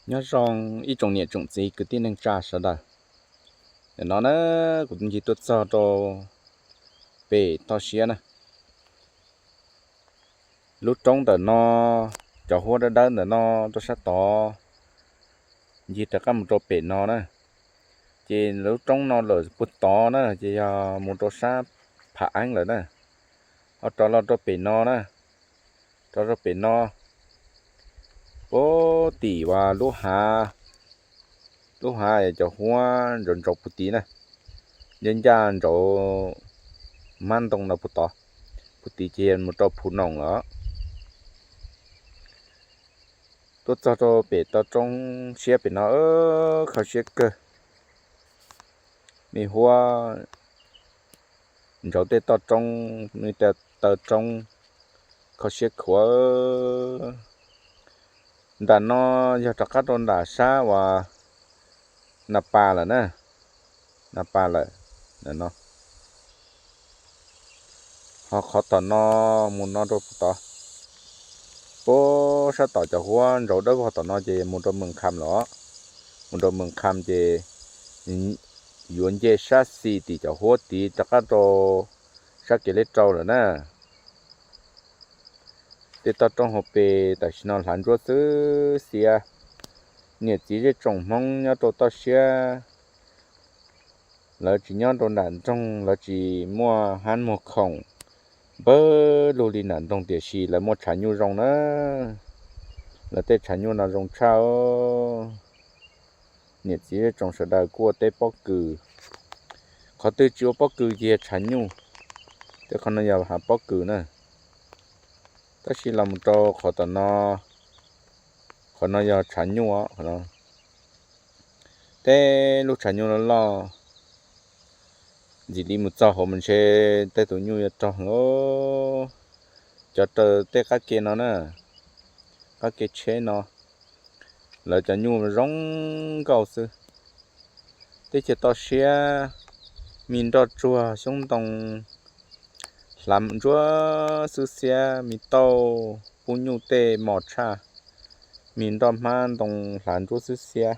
Nyob zoo ib tsoom niam tsoom txiv kwv tij neej tsa sawv daws. Nim no na, kuv ncig tuaj txog rau pem toj siab na. Lub roob ntawm no, cov huab dawb dawb ntawm no rau sab tod, ncig rov qab mus rau pem no na. Ces lub roob no lawm puag tod na ces yog mus rau sab Phav Eeb lawm na. Ho rov los rau pem no na, rov rau pem no, puag tim uas lub hav, lub hav cov huab ntsauv ntsauv puag tid na, ncaj ncaj ntsauv hmab ntoo no puag tod, puag tid ces mus rau Phu Noom lawm. Tuaj txog rau pem toj roob siab pem no, kho siab kawg. Me huab ntsauv tej toj roob, me tej taw roob, kho siab khuav. Nram no yog rov qab rau nram sab uas Na Pas lawm na, Na Pas lawm no. Ho qhov tom no mus no rau puag tod, puag sab tom cov huab ntsauv dawb vog tom no ces mus rau Mws Kham lawm. Mus rau Mws Kham ces yuav nce sab xis tim cov huab tid rov qab rau sab kev leb rau lawm na. Tej toj roob hauv pes tam sim no hlav ntsuab xwb xiab. Niam txiv zej tsoom Hmoob nyob rau toj siab, lawv tsis nyob rau nram nroog, lawv tsis muaj hab muag khoom npawg lug li nram nroog, tiam sis lawv muaj tshav nyuj zoo na. Lawv tej tshav nyuj no zoo tshaj. Niam txiv zej tsoom sawv daws kuj ua teb pob kws. Qhov twg tsis ua pob kws ces yog tshav nyuj. Tej qhov no yog hav pob kws na. Tab sis los mus rau qhov tom no, qhov no yog tshav nyuj os. Tej lub tshav nyuj loj loj, ntxim li mus txog hauv mas ntshe tej tus nyuj yuav raug lawm. Cov raws tej qab ke no na, qab ke tsheb no, lawv cov nyuj zoo nkauj xwb. Teb chaws toj siab, me nroj tsuag xyoob ntoo hlav ntsuab xwb xiab, me tauj pub nyuj tej mos tshaj, me nroj hmab ntoo hlav ntsuab xwb xiab.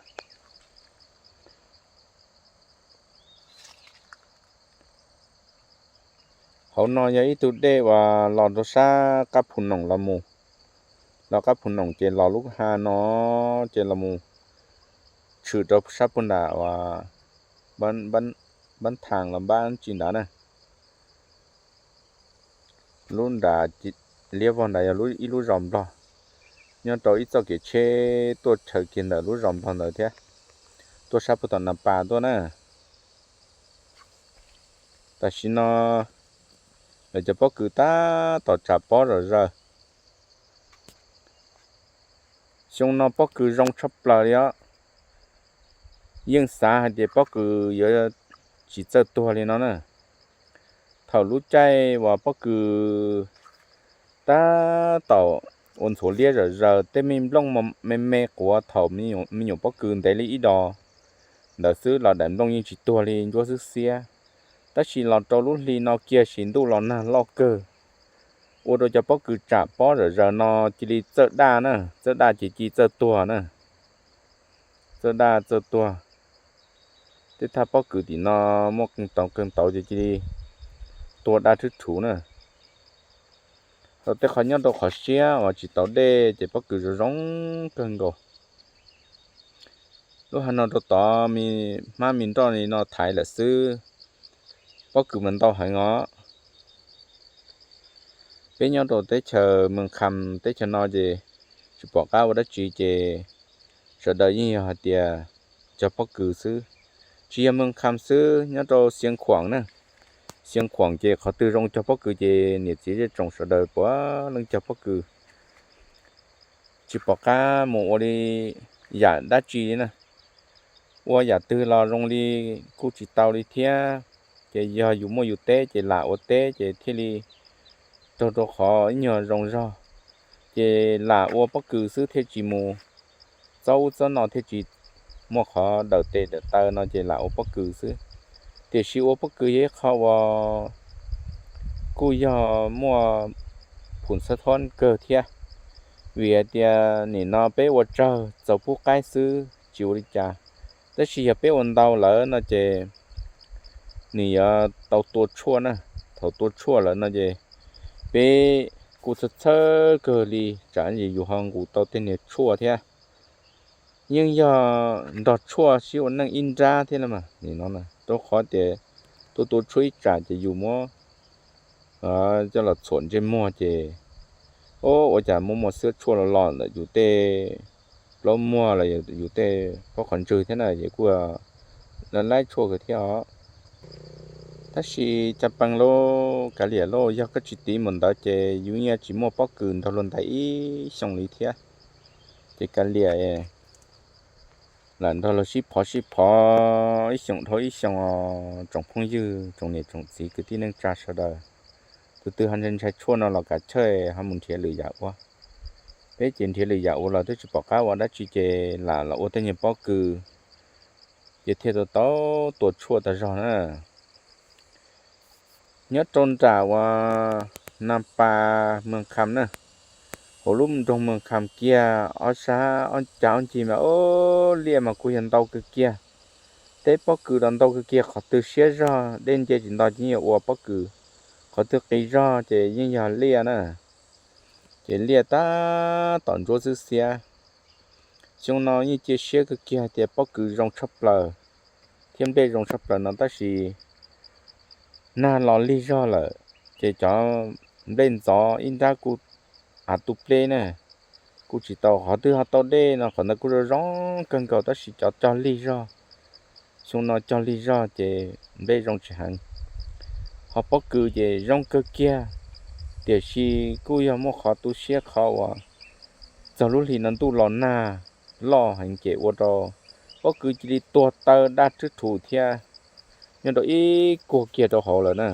Hauv no yog ib tug dej uas los rau sab qab Phu Noom los mus. Los qab Phu Noom ces los lub hav no ces los mus tshwm rau sab puag nram uas Npab Thaas los Npab Tsi nrad na. Lub nrad liab vog nrad yog ib lub zos Nplog, nyob rau ib txoj kev tsheb tuaj chaws kiag ntawm lub zos Nplog ntawd thiab, tuaj sab puag tom Nas Pas tuaj na. Tam sim no lawv cov pob kws tab tom tsam pob zom zaws. Xyoo no pob kws zoo tshaj plaws li os. Yeej xav hais tias pob kws yuav tsis txawj tuag li no na. Thaum lub caij uas pob kws tab tom ua ntxhuav liab zom zaws, tej me nplooj me me quav thaum me nyuam pob kws ntev li ib dos ntawd xwb los daim nplooj yeej tsis tuag li, ntsuab xwb xiab. Tab sis los rau lub hli no kiag sis ntuj los nag loj kawg, ua rau cov pob kws tsam pob zom zaws no cia li txawj daj na, txawj daj ces cia li txawj tuag na. Txawj daj txawj tuag. Tej thaj pob kws tim no muaj qee tauv qee tauv ces cia li tuag daj rhwb rhuv na. Ho tej qhov nyob rau qhov siab uas tsis tau dej ces pob kws zoo zoo kawg nkaus. Lub hav no rau tod me hmab me nroj li no thaiv lawm xwb, pob kws mas ntau heev os. Peb nyob rau teb chaws Moos Kham teb chaws no ces tsis pom qab ua dab tsi ces sawv daws yeej yog hais tias cog pob kws xwb. Tsis yog Moos Kham xwb, nyob rau Xeev Khuam na, Xeev Khuam ces qhov twg zoo cog pob kws ces niam txiv zej tsoom sawv daws puav leej cog pob kws. Tsis pom qab mus ua li yam dab tsi li na. Ua yam twg los zoo li kuj tsis tau li thiab. Ces yog yus muaj yus teb ces lam ua teb ces thiaj li raug rau qhov ib nyuag zoo zog. Ces lam ua pob kws xwb thiaj tsis mus txob ub txob no, thiaj tsis muaj qhov dawm tes dawm taw no ces lam ua pob kws xwb. Tiam sis ua pob kws yog ib qho uas kuj yog muaj phum xab thuab kawg thiab. Vim hais tias nim no peb ua tsawg txaus pub qaib xwb tsis ua li cas, tab sis yog peb ua ntau lawm no ces nws yuav tau tua tshuaj na. Thaum tua tshuaj lawm no ces peb kuj txhawj txhawj kawg li, tsam yus ho nqus tau tej niag tshuaj thiab. Yeej yog nrog tshuaj sib ua neej ib nrab thiab los mas nim no, rau qhov tias tuaj tua tshuaj ib tsam ces yus muab coj los txhuam ntsej muag ces, o, ua cas muaj muaj xwab tshuaj los los ntawm yus tej plaub muag los yus tej plaub qhov ntswg thiab na, ces kuj laib tshuaj kawg thiab os. Tab sis cas pees lauj, kav liam lauj, yog koj tsis tiv mus ntawd ces yus yeej tsis muaj pob kws nrog luag ntais ib xyoos li thiab. Ces kav liam, lam nrog luag sib phov sib phov ib xyoos dhau ib xyoos os tsoom phooj ywg, tsoom niam tsoom txiv kwv tij neej tsa sawv daws. Tus twg ho ntshai ntshai tshuaj no los kav chawj ho mus nrhiav lwm yam ua. Peb ces nrhiav lwm yam ua los twb tsis pom qab ua dab tsi ces lam los ua tej niag pob kws, ces thiaj tau tau tua tshuaj tag zog na. Nyob rau nram uas Nas Pas Mws Kham na, hauv lub nroog Mws Kham kiag ob sab ob cag ob ncig mas, o, liaj mas kuj yog ntau kawg kiag. Teb pob kws los ntau kawg kiag, qhov twg siab zog dej nce tsis nto ces yeej yuav ua pob kws, qhov twg qis zog ces yeej yog liaj na. Ces liaj tab tom ntsuab xwb xiab. Xyoo no yeej cia siab kawg kiag tias pob kws zoo tshaj plaws thiab nplej zoo tshaj plaws no tab sis nag los lig zog lawm, ces cov nplej ntxov ib nrab kuj av tu pleb na, kuj tsis tau. Qhov twg ho tau dej no qhov ntawd kuj zoo zoo kawg nkaus tab sis cov cog lig zog, xyoo no cog lig zog ces nplej zoo tsis heev. Ho pob kws ces zoo kawg kiag, tiam sis kuj yog muaj qhov tu siab qhov uas txog lub hlis no ntuj los nag loj heev ces ua rau pob kws cia li tuag taw daj rwb rhuv thiab nyob rau ib kuag kiag rau hauv lawm na.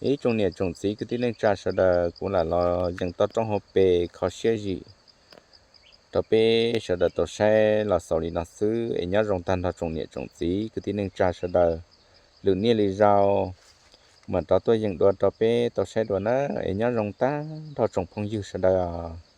Ib tsoom niam tsoom txiv kwv tij neej tsa sawv daws, kuv lam los yees toj roob hauv pes kho siab zim rau peb sawv daws tau saib los xaus li no xwb es nyob zoo tag nrho tsoom niam tsoom txiv kwv tij neej tsa sawv daws. Lwm niaj lwm zaus mam rov tuaj yees dua rau peb tau saib dua na, es nyob zoo tag nrho tsoom phooj ywg sawv daws os.